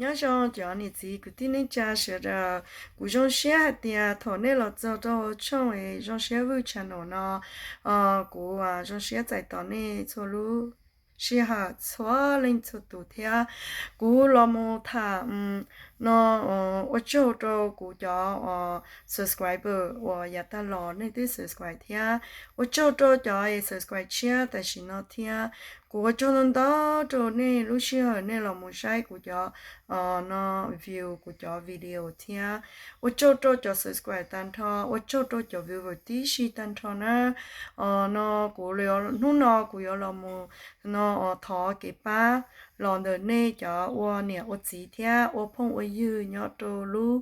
Nyob zoo cov niam txiv kwv tij neej tsa sawv daws, kuv zoo siab hais tias thaum nej los txog rau hauv tshooj es Zoo Siab Vwj channel no, kuv zoo siab txais tos nej txhua lub sij hawm txhua leej txhua tus thiab. Kuv los mus tham no, ua tsaug rau kuv cov subscriber uas yav tag los nej twb subscribe thiab, ua tsaug rau cov subscribe tshiab tam sim no thiab. Kuv ua tsaug ntau ntau rau nej lub sij hawm nej los mus saib kuv cov no view kuv cov video thiab. Ua tsaug rau cov subscribe tag nrho, ua tsaug rau cov viewer tib si tag nrho na. No kuv, hnub no kuv yuav los mus no thov kev pab los ntawm nej cov ua niam ua txiv thiab ua phooj ua ywg nyob rau lub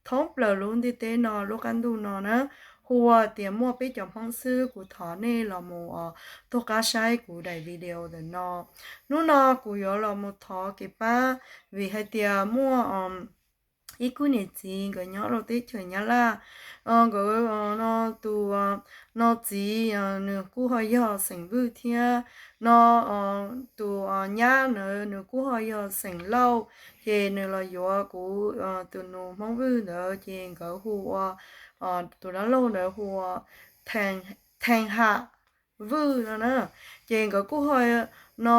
thoob plaws lub ntiaj teb no lub qab ntuj no na. Hu ua tias muaj peb cov Hmoob xwb, kuv thov nej los mus tuaj qab saib kuv daim video ntawm no. Hnub no kuv yuav los mus thov kev pab vim hais tias muaj ib khub niam txiv nkawd nyob rau teb chaws Nyab Laj. Nkawd no tus no txiv nws kuj ho yog xeem Vwj thiab, no tus nyab ntawd nws kuj ho yog xeem Lauj, ces nws los yuav kuv tus nus Hmoob Vwj ntawd ces nkawd hu ua, tus dab laug ntawd hu ua Theej Ham Vwj no na. Ces nkawd kuj ho no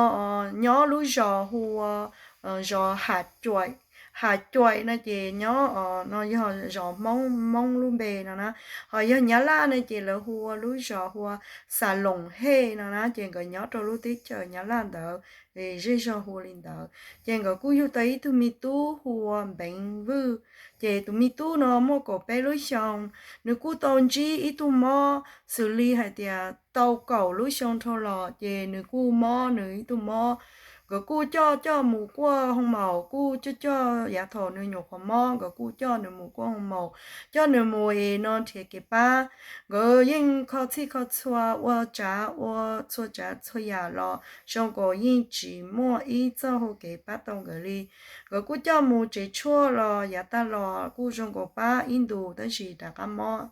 nyob lub zos hu ua zos Ham Cuaim no ces nyob no yog zos Hmoob, Hmoob lub npe no na. Ho yog Nyab Laj no ces lawv hu ua lub zos hu ua Xas Loos Hej no na, ces nkawd nyob rau lub teb chaws Nyab Laj ntawd, zej zog hu li ntawd. Ces nkawd kuj yug tau ib tug me tub hu ua Npeev Vwj. Ces tus me tub no muaj kaum peb lub xyoo, nws kuj tau ntsib ib tug mob xws li hais tias tau kaum lub xyoo dhau los ces nws kuj mob nws ib tug mob. Nkawd kuj coj coj mus kuaj hoo maum, kuj coj coj yav thaum nws nyuam qhuav mob nkawd kuj coj nws mus kuaj hoo maum, coj nws mus es no nrhiav kev pab. Nkawd yeej kho txhij kho txhua ua tsav ua txhua tsav txhua yam los zoo nkaus yeej tsis muaj ib txoj hau kev pab tau nkawd li. Nkawd kuj coj mus tsev tshuaj los yav tag los kuj zoo nkaus pab ib ntus tab sis rov qab mob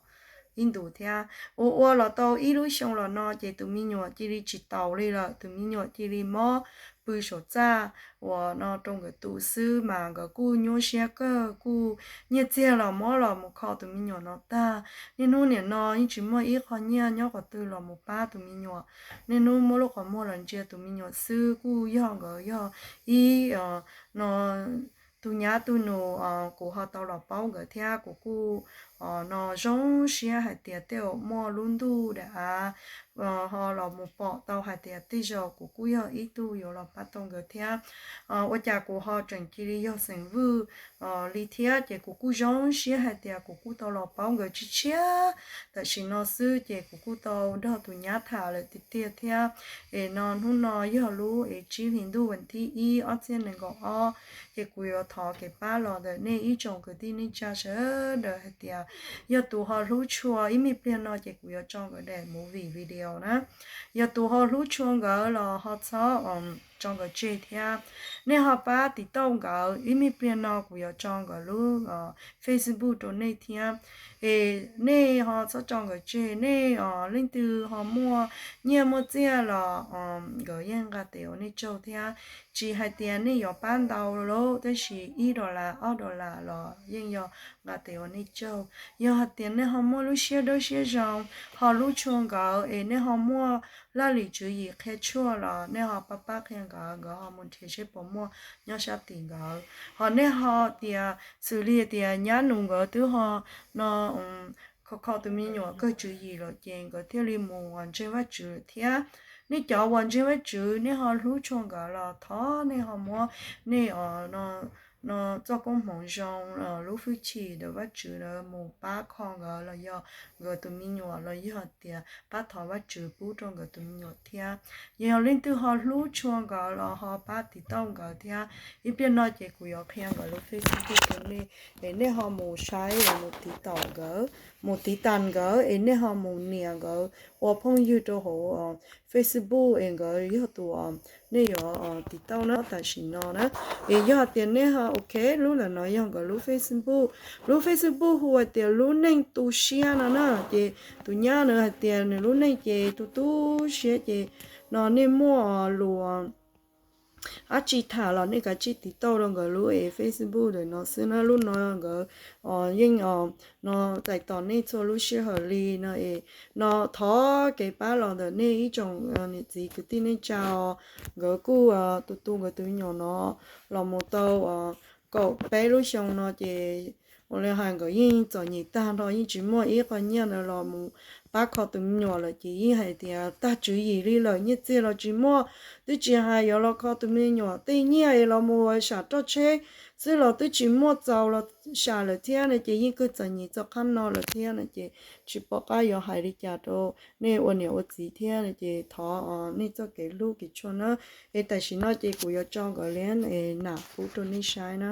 ib ntus thiab. Ua ua los tau ib lub xyoo los no ces tus me nyuam cia li tsis taus li lawm, tus me nyuam cia li mob pw saum txaj uas no rau nkawd tu xwb mas nkawd kuj nyuaj siab kawg, kuj nyiaj txiag los muab los mus kho tus me nyuam no tag. Niaj hnub nim no yeej tsis muaj ib qho nyiaj nyob qhov twg los mus pab tus me nyuam. Niaj hnub muab lub qhov muag los ntsia tus me nyuam xwb, kuj yog nkawd yog ib no tus nyab tus nus kuv ho tau los paub nkawd thiab kuv kuj no zoo siab hais tias tej zaum muaj lub ntuj daim av ho los mus pom tau hais tias tej zaum kuv kuj yog ib tug yuav los pab tau nkawd thiab. Ua cas kuv ho tseem cia li yog xeem Vwj li thiab, ces kuv kuj zoo siab hais tias kuv kuj tau los paub nkawd tshiab tshiab tam sim no xwb, ces kuv kuj tau nrog tus nyab tham lawm tiag tiag thiab. Es no hnub no yog lub es tsib hlis ntuj vas thib ib ob txhiab nees nkaum ob, ces kuv yuav thov kev pab los ntawm nej ib tsoom kwv tij neej tsa sawv daws hais tias yog tus ho hlub tshua ib me pliag no ces kuv yuav tso nkawd daim movie video na. Yog tus ho hlub tshua nkawd los ho txhob tso nkawd tseg thiab. Nej ho pab tiv tauj nkawd ib me pliag no kuv yuav tso nkawd lub Facebook rau nej thiab. Es nej ho txhob tso nkawd tseg, nej leej twg ho muaj nyiaj muaj txiaj los nkawd yeej nqa tes ua nej tsaug thiab. Tsis hais tias nej yuav pab ntau lawm tab sis ib dollar ob dollar los yeej yog nqa tes ua nej tsaug. Yog hais tias nej ho muaj lub siab dawb siab zoo, ho hlub tshua nkawd es nej ho muaj laj lim tswv yim qhia tshuaj los nej ho pab pab qhia nkawd, nkawd ho mus nrhiav seb puas muaj nyob sab tim nkawd. Ho nej ho tias xws li tias nyab nus nkawd twb ho no kho kho tus me nyuam kawg tswv yim lawm ces nkawd thiaj li mus ntseeg Vajtswv thiab. Nej cov uas ntseeg Vajtswv nej ho hlub tshua nkawd los thov nej ho muab nej no txoj koob hmoov zoo, lub hwj chim ntawm Vajtswv mus pab kho nkawd los yog nkawd tus me nyuam los yog tias pab thov Vajtswv pub rau nkawd tus me nyuam thiab. Yog leej twg ho hlub tshua nkawd los ho pab tiv tauj nkawd thiab. Ib pliag no ces kuv yuav qhia nkawd lub Facebook rau nej, es nej ho mus saib es mus tiv tauj nkawd, mus tiv tauj nkawd es nej ho mus nias nkawd ua phooj ywg rau hauv Facebook es nkawd yog tus nej yuav tiv tauj na tam sim no na. Es yog tias nej ho ok, lub ntawm no yog nkawd lub Facebook. Lub Facebook hu tias Lub Neej Tu Siab no na, ces tus nyab na hais tias nws lub neej ces tu tu siab ces no nej muaj lus dab tsi tham los nej kav tsij tiv tauj rau nkawd lub es Facebook ntawm no xwb na. Lub no nkawd yeej no txais tos nej txhua lub sij hawm li no es no thov kev pab los ntawm nej ib tsoom niam txiv kwv tij neej tsa os. Nkawd kuj tu tu nkawd tus me nyuam no los mus tau kaum peb lub xyoo no ces ua li hais nkawd yeej txom nyem tag nrho, yeej tsis muaj ib qho nyiaj ntawd los mus pab kho tus me nyuam lawm ces yeej hais tias tag tswv yim li lawm, nyiaj txiag los tsis muaj, twb tsis hais yuav los kho tus me nyuam, tej nyiaj los mus sam roj tsheb xwb los twb tsis muaj txaus los sam lawm thiab no ces yeej kawg txom nyem txog qhov no lawm thiab no ces tsis pom qab yuav hais li cas rau nej ua niam ua txiv thiab no ces thov nej txoj kev hlub kev tshua na. Es tam sim no ces kuv yuav tso nkawd li nam pub rau nej saib na.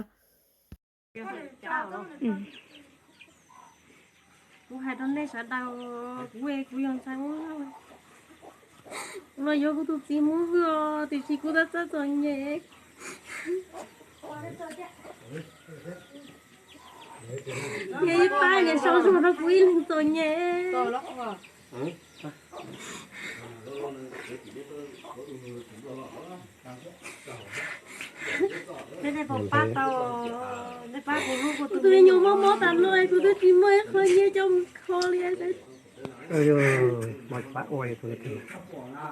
Kuv hais rau nej sawv daws, kuv kuv yog ntxhais Hmoob, kuv los yuav kuv tus txiv Hmoob Vwj os, tiam sis kuv txawm txom txom nyem. Yog ib pab niam sau zog rau kuv ib leeg txom nyem. Nej pab tau, nej pab kuv hlub kuv tus me nyuam mob mob tas no kuv twb tsis muaj ib qho nyiaj coj mus kho li. Pab ua,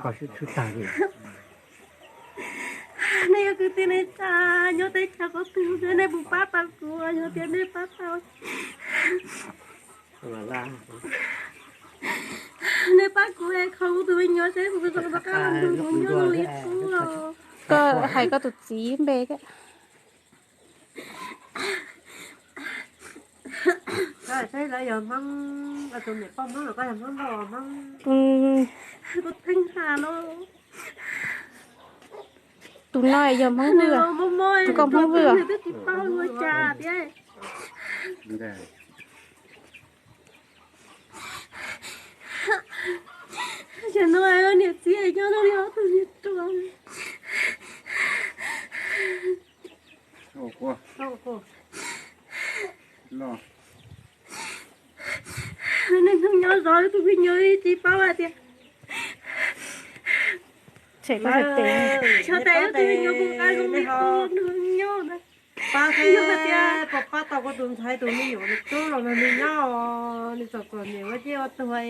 kho sib tag li. Nej yog kwv tij neej tsa nyob teb chaws qhov twg, nej puas pab tau kuv? Yog tias nej pab tau, nej pab kuv es kho kuv tus me nyuam seb kuv zoo rov qab los nrog kuv nyob zoo li qub. Koj hais koj tus txiv npe thiab. Seb lawv yog Hmoob, tus niam poj Hmoob los koj yog Hmoob Lauj Hmoob? Tus Theej Has no. Tus no yog Hmoob Vwj, tus koj Hmoob Vwj os. Twb tsis paub ua cas thiab. Tam no niam txiv nyob no li ob tug niag ruam. Niaj hnub nyob zov tus me nyuam tsis paub hais tias, tsam tes tus me nyuam puas nqa zoo li qub nrog nyob na. Pab thiab, puas pab tau kuv tus ntxhais tus me nyuam nws tub los nrog nws nyob, nws txom txom nyem ua ciaj ua tuag.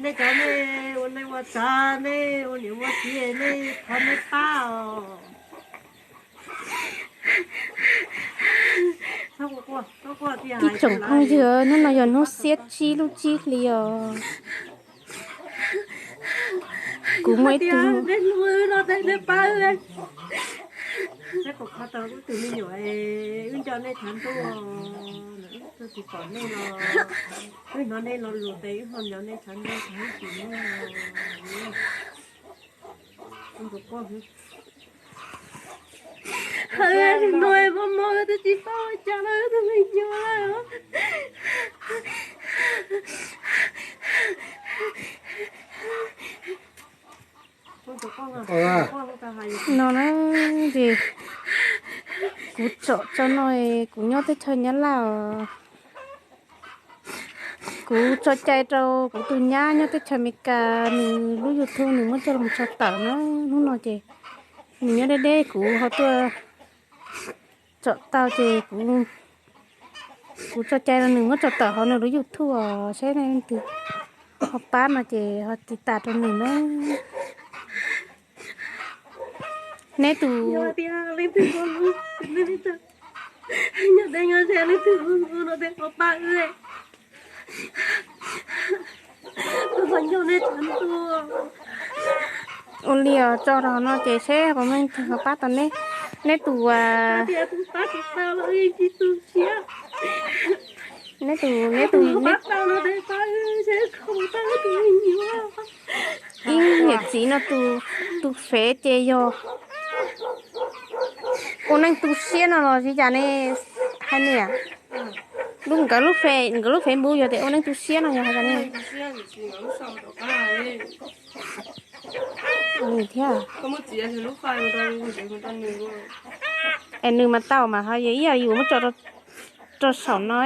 Nej cov nej ua neej ua tsav, nej ua niam ua txiv, nej thov nej pab os. Ib tsoom phooj ywg, hnub no yog hnub xiab tsib lub tsib hli os. Kuv muaj ib tug, wb nco nej tshav ntuj, wb tsis pom nej los, wb hnov nej lo lus tes wb ho nco nej tshav ntuj tshav hwj chim no. Tus no mob mob twb tsis paub ua cas lawm, tus me nyuam lawm. No na, ces kuv tsom tso no, kuv nyob teb chaws Nyab Laj os. Kuv tso cai rau kuv tus nyab nyob teb chaws Amelikas, nws lub YouTube nws muab coj los tso tawm na. Hnub no ces nws nyob deb deb, kuv ho tuaj tsom tau ces kuv, kuv tso cai rau nws muab tso tawm hauv nws lub YouTube os, saib leej twg ho pab no ces ho tiv tas rau nws na. Neb tus, ua li os, tso rau no ces seb puas muaj leej twg ho pab tau neb. Neb tus, neb tus, neb tus, ib niam txiv no tus, tus fev ces yog ua neej tu siab no los tsis cas ne, hais niam. Lub, nkawd lub fe, nkawd lub Facebook yog tias ua neej tu siab no yog hais tias ne. Thiab es nws mas tau mas ho yog ib yam yuav muab tso rau saum no.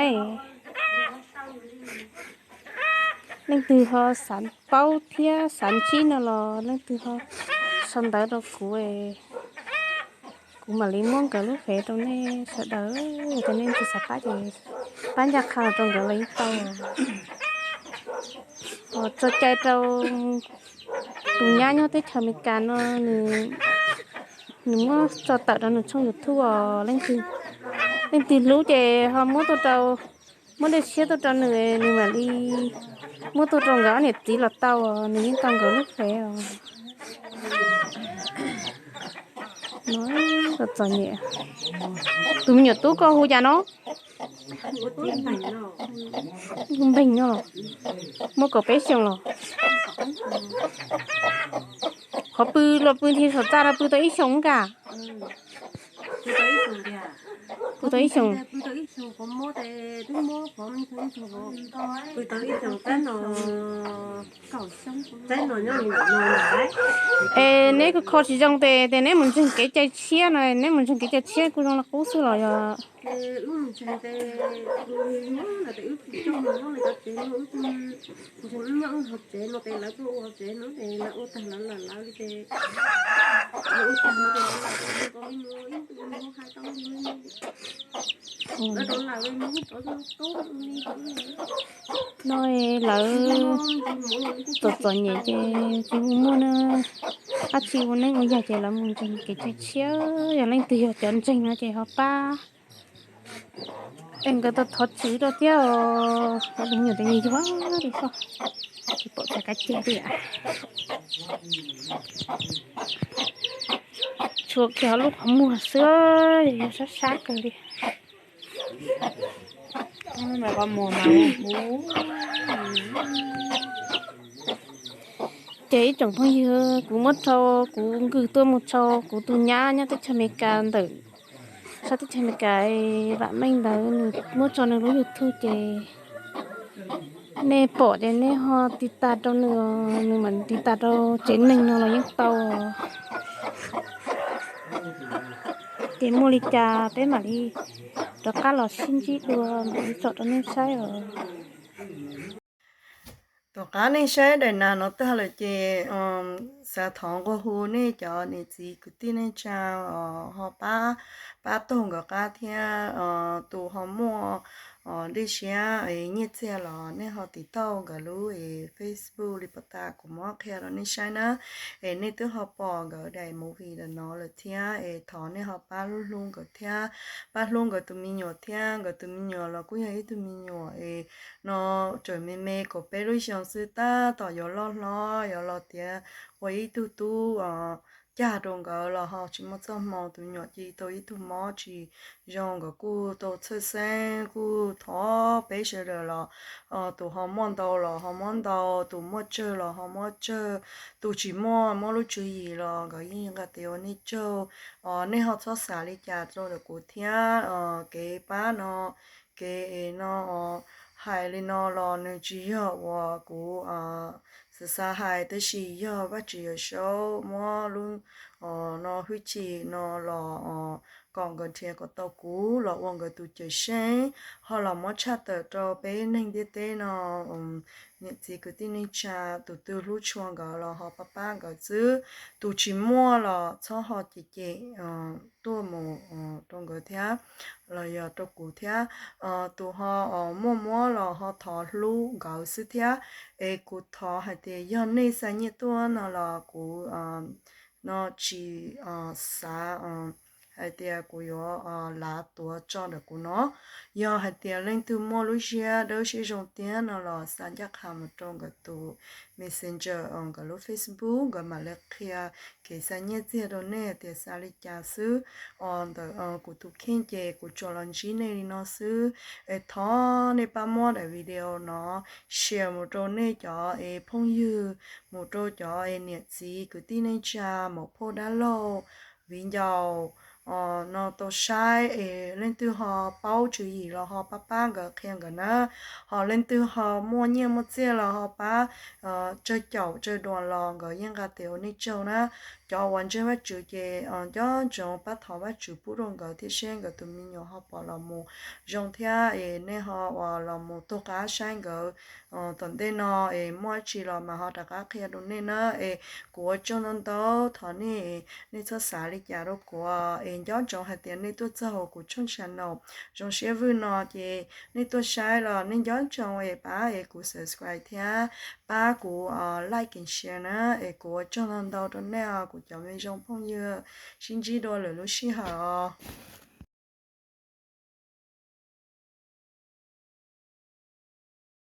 Leej twg ho xav paub thiab xav ntsib no los leej twg ho sau ntawv rau kuv, kuv mam li muab nkawd lub fev rau nej sawv daws. Yog tias nej tsis xav pab ces pab ncaj qha los rau nkawd los yeej tau. Tso cai rau tus nyab nyob teb chaws Amelikas no, nws muab tso tawm rau nws tshooj YouTube os. Leej twg hlub ces ho muab tuaj rau, muab dej siab tuaj rau nws, nws mam li muab tuaj rau nkawd ob niam txiv los tau, nws yeej tau nkawd lub fev os. Txom nyem. Tus me nyuam tub koj hu cas no? Hu Npeeg no. Muaj kaum peb xyoos los? Qhov pw los pw nthi saum txaj los pw tau ib xyoos ka? Pw tau ib xyoos. Es neb kuj kho tsis zoo tes, tes neb mus ntseeg kev cai tshiab no, neb mus ntseeg kev cai tshiab kuj zoo li qub xwb los yog? No lawv txom txom nyem ces tsis ua muaj na, dab tsi ua neej ua yaig ces lawv mus ntseeg kev cai tshiab. Yog leej twg yog cov ntseeg no ces ho pab. Es nkawd tau thov tswv rau thiab os, cov me nyuam tes yuag yuag li xwb, tsis pom txog kab ceg li. Tshuav kiag lub qhov muag xwb, yog sab sab kawg li. Ces ib tsoom phooj ywg, kuv muab rau kuv nkwg tuaj mus rau kuv tus nyab nyob teb chaws Amelikas ntawm, sab teb chaws Amelikas vam meej ntawd, nws muab tso nws lub YouTube ces nej pom ces nej ho tiv tas rau nws, nws mam tiv tas rau tsev neeg no los yeej tau. Ces muaj li cas peb mam li rov qab los sib ntsib dua, mam li tsom rau nej saib os. Tom qab nej saib daim nas no tag lawm ces xav thov nqua hu nej cov niam txiv kwv tij neej tsa ho pab, pab taug nkawd qab thiab. Tus ho muaj dej siab nyiaj txiag los nej ho tiv tauj nkawd lub Facebook li pom tas kuv muab qhia rau nej saib na. Es nej twb ho pom nkawd daim movie ntawm no lawm thiab es thov nej ho pab hlub hlub nkawd thiab, pab hlub nkawd tus me nyuam thiab. Nkawd tus me nyuam los kuj yog ib tug me nyuam es no tseem me me kaum peb lub xyoo xwb, tab tom yuav loj hlob yuav los tiav ua ib tug tub cag rau nkawd los ho tsis muaj txoj hmoo. Tus me nyuam ci tau ib tug mob tsis zoo, nkawd kuj tau txhawj xeeb kuj thov peb sawv daws los tus ho muaj ntau los ho muab ntau, tus muaj tsawg los ho muab tsawg, tus tsis muaj muab lub tswv yim los nkawd yeej nqa tes ua nej tsaug. Nej ho txhob xav li cas rau ntawm kuv thiab. Kev pab no, kev no hais li no los nws tsis yog uas kuv xav xav hais, tab sis yog Vajtswv Yawm Saub muab lub no hwj chim no los kom nkawd nrhiav kom tau kuv los ua nkawd tus cawm seej, ho los muab tshaj tawm rau peb neeg ntiaj teb no niam txiv kwv tij neej tsa, tus twg hlub tshua nkawd los ho pab pab nkawd xwb. Tus tsis muaj los txhob ho cem cem tuaj mus rau nkawd thiab, los yog rau kuv thiab. Tus ho muaj muab los ho thov hlub nkawd xwb thiab. Es kuv thov hais tias yog nej xa nyiaj tuaj no los kuv no tsis xav hais tias kuv yuav lav tuav tso ntawm kuv no. Yog hais tias leej twg muaj lub siab dawb siab zoo tiag no los xa ncaj qha mus rau nkawd tus Messenger, nkawd lub Facebook, nkawd mam li qhia kev xa nyiaj txiag rau nej tias xa li cas xwb. Os, ntawm kuv tus kheej ces kuv tsuas los ntsib nej li no xwb. Es thov nej pab muab daim video no share mus rau nej cov es phooj ywg, mus rau cov es niam txiv kwv tij neej tsa, maum phauj dab laug, viv ncaus no tau saib es leej twg ho paub tswv yim los ho pab pab nkawd qhia nkawd na. Ho leej twg ho muaj nyiaj muaj txiaj los ho pab tsawg caum tsawg duas los nkawd yeej nqa tes ua nej tsaug na. cov uas ntseeg Vajtswv ces nco ntsoov pab thov Vajtswv pub rau nkawd thiab seb nkawd tus me nyuam ho pom los mus zoo thiab es nej ho uas los mus tug qab saib nkawd tom ntej no es muaj dab tsi los mas ho rov qab qhia rau nej na. Es kuv ua tsaug ntau ntau, thov nej, nej txhob xav li cas rau kuv es nco ntsoov hais tias nej tuaj txog hauv kuv tshooj channel Zoo Siab Vwj no ces nej tuaj saib los nej nco ntsoov es pab es kuv subscribe thiab pab kuv like and share na. Es kuv ua tsaug ntau ntau rau nej os kuv cov me zoo phooj ywg, sib ntsib dua lwm lub sij hawm os.